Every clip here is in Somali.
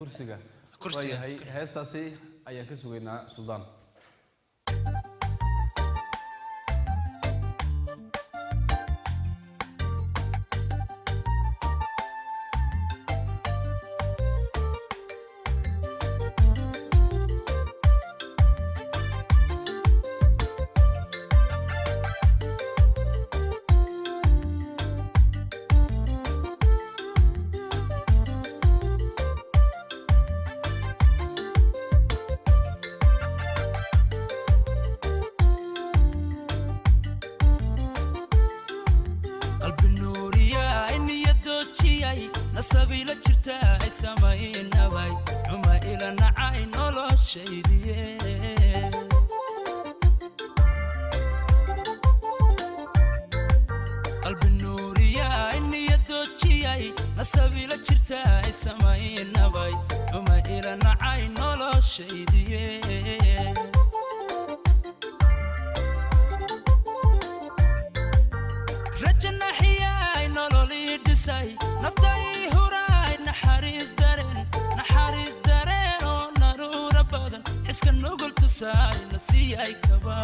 Kursiga. Kursiga. Waayahay, heestaasi ayaan ka sugaynaa Suldaan. Qalbi nuuriyay, niyadoojiyay, nasabiila jirta ay samaynabay, xuma ila nacay noloshaydiye. Qalbi nuuriyay, niyadoojiyay, nasabiila jirta ay samaynabay, xuma ila nacay noloshaydiye. Rajanaxiyay, nololii dhisay, naftai huraay, naxariis dareen, naxariis dareen oo naruura badan, xiska nugul tusaay, nasiyay kaba.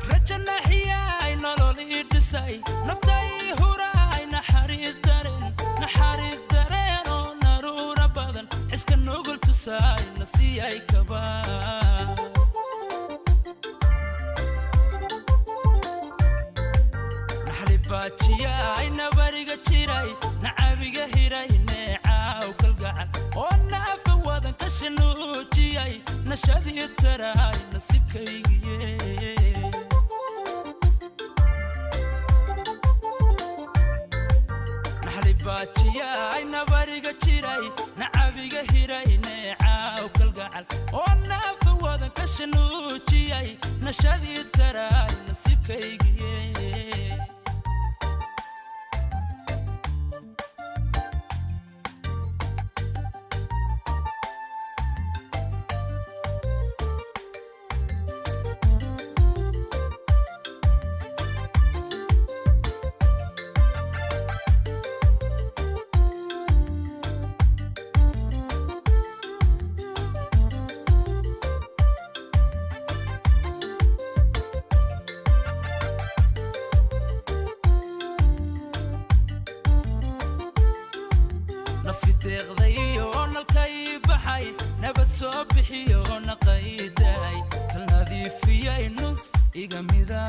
Rajanaxiyay, nololii dhisay, naftai huraay, naxariis dareen, naxariis dareen oo naruura badan, xiska nugul tusaay, nasiyay kaba. Naxlibaajiyay, nabariga jiray, nacabiga hiray, neecaaw kalgacal oo naafa wadan ka shanuujiyay, nashadii taraay nasiibkaygiye. Naxlibaajiyay, nabariga jiray, nacabiga hiray, neecaaw kalgacal oo naafa wadan ka shanuujiyay, nashadii taraay nasiibkaygiye. Nafi deeqday oo nalkay baxay, nabad soo bixiyo, naqaydaay, kal nadiifiyay, nus iga mida.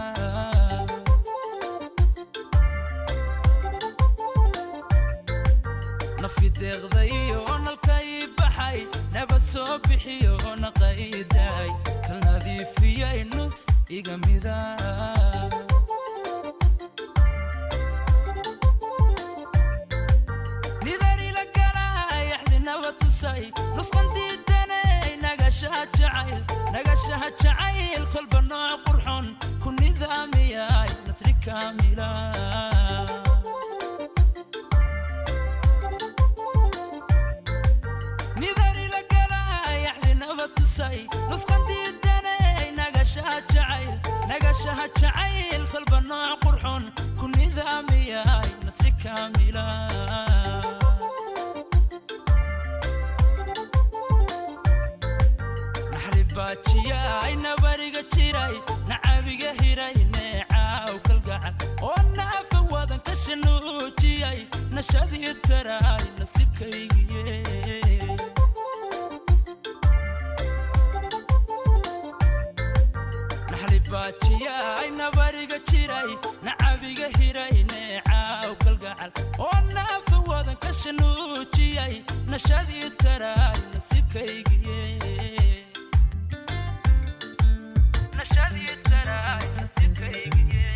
Nafi deeqday oo nalkay baxay, nabad soo bixiyo, naqaydaay, kal nadiifiyay, nus iga mida. Nidarila galay, axdinaba tusay, nusqandiidanay, nagashaha jacayl, nagashaha jacayl, kolba nooc qurxon ku nidaamiyay, nasri kaamila. Nidarila galay, axdinaba tusay, nusqandiidanay, nagashaha jacayl, nagashaha jacayl, kolba nooc qurxon ku nidaamiyay, nasri kaamila. Naxlibaajiyay, nabariga jiray, nacabiga hiray, neecaaw kalgacal oo naafa wadan ka shanuujiyay, nashadii taraay nasiibkaygiye. Naxlibaajiyay, nabariga jiray, nacabiga hiray, neecaaw kalgacal oo naafa wadan ka shanuujiyay, nashadii taraay nasiibkaygiye. Nashadii taraay nasiibkaygiye.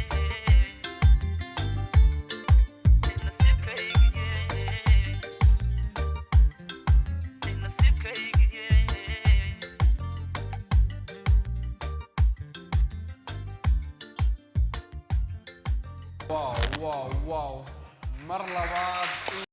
Nasiibkaygiye. Nasiibkaygiye. Wow, wow, wow! Mar labaad.